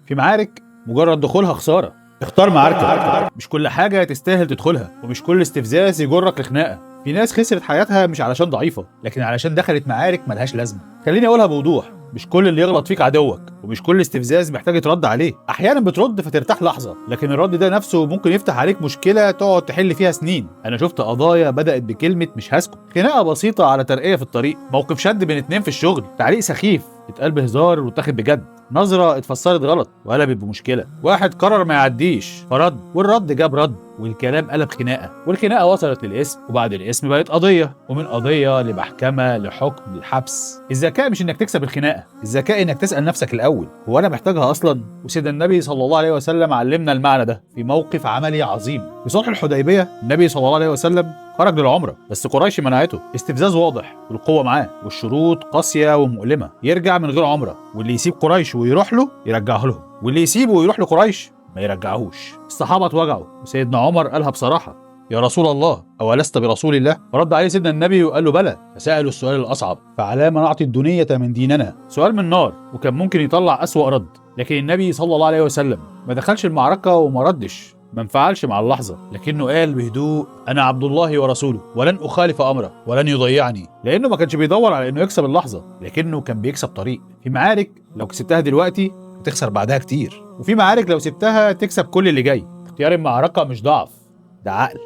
في معارك مجرد دخولها خسارة. اختار معاركك، مش كل حاجة تستاهل تدخلها، ومش كل استفزاز يجرك لخناقة. في ناس خسرت حياتها مش علشان ضعيفة، لكن علشان دخلت معارك ملهاش لازمة. خليني أقولها بوضوح، مش كل اللي يغلط فيك عدوك، ومش كل استفزاز محتاج يترد عليه. احيانا بترد فترتاح لحظة، لكن الرد ده نفسه ممكن يفتح عليك مشكلة تقعد تحل فيها سنين. انا شفت قضايا بدات بكلمه مش هسكت، خناقه بسيطة على ترقيه في الطريق، موقف شد بين اتنين في الشغل، تعليق سخيف اتقال بهزار واتاخد بجد، نظره اتفسرت غلط وقلبت بمشكلة، واحد قرر ما يعديش فرد، والرد جاب رد، والكلام قلب خناقه، والخناقه وصلت للاسم، وبعد الاسم بقت قضية، ومن قضية لمحكمة لحكم للحبس. الذكاء مش انك تكسب الخناقة، الذكاء انك تسال نفسك الاول، هو انا محتاجها اصلا؟ وسيدنا النبي صلى الله عليه وسلم علمنا المعنى ده في موقف عملي عظيم. في صلح الحديبية النبي صلى الله عليه وسلم خرج للعمرة، بس قريش منعته. استفزاز واضح، والقوه معاه، والشروط قاسية ومؤلمة. يرجع من غير عمره، واللي يسيب قريش ويروح له يرجعه لهم، واللي يسيبه ويروح لقريش ما يرجعهوش. الصحابة اتوجعوا، وسيدنا عمر قالها بصراحة: يا رسول الله، أولست برسول الله؟ فرد عليه سيدنا النبي وقال له بلى. فسأله السؤال الأصعب: فعلى ما نعطي الدنية من ديننا؟ سؤال من نار، وكان ممكن يطلع أسوأ رد، لكن النبي صلى الله عليه وسلم ما دخلش المعركة وما ردش، ما انفعلش مع اللحظة، لكنه قال بهدوء: أنا عبد الله ورسوله، ولن أخالف أمره، ولن يضيعني. لأنه ما كانش بيدور على إنه يكسب اللحظة، لكنه كان بيكسب طريق. في معارك لو كسبتها دلوقتي هتخسر بعدها كتير، وفي معارك لو سبتها تكسب كل اللي جاي. اختيار المعركة مش ضعف، ده عقل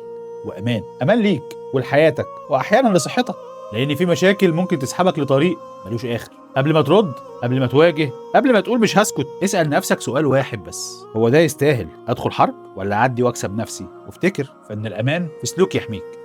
وأمان. أمان ليك ولحياتك، وأحيانا لصحتك، لأن في مشاكل ممكن تسحبك لطريق ملوش آخر. قبل ما ترد، قبل ما تواجه، قبل ما تقول مش هسكت، اسأل نفسك سؤال واحد بس: هو ده يستاهل أدخل حرب ولا أعدي وأكسب نفسي؟ وافتكر فإن الأمان في سلوك يحميك.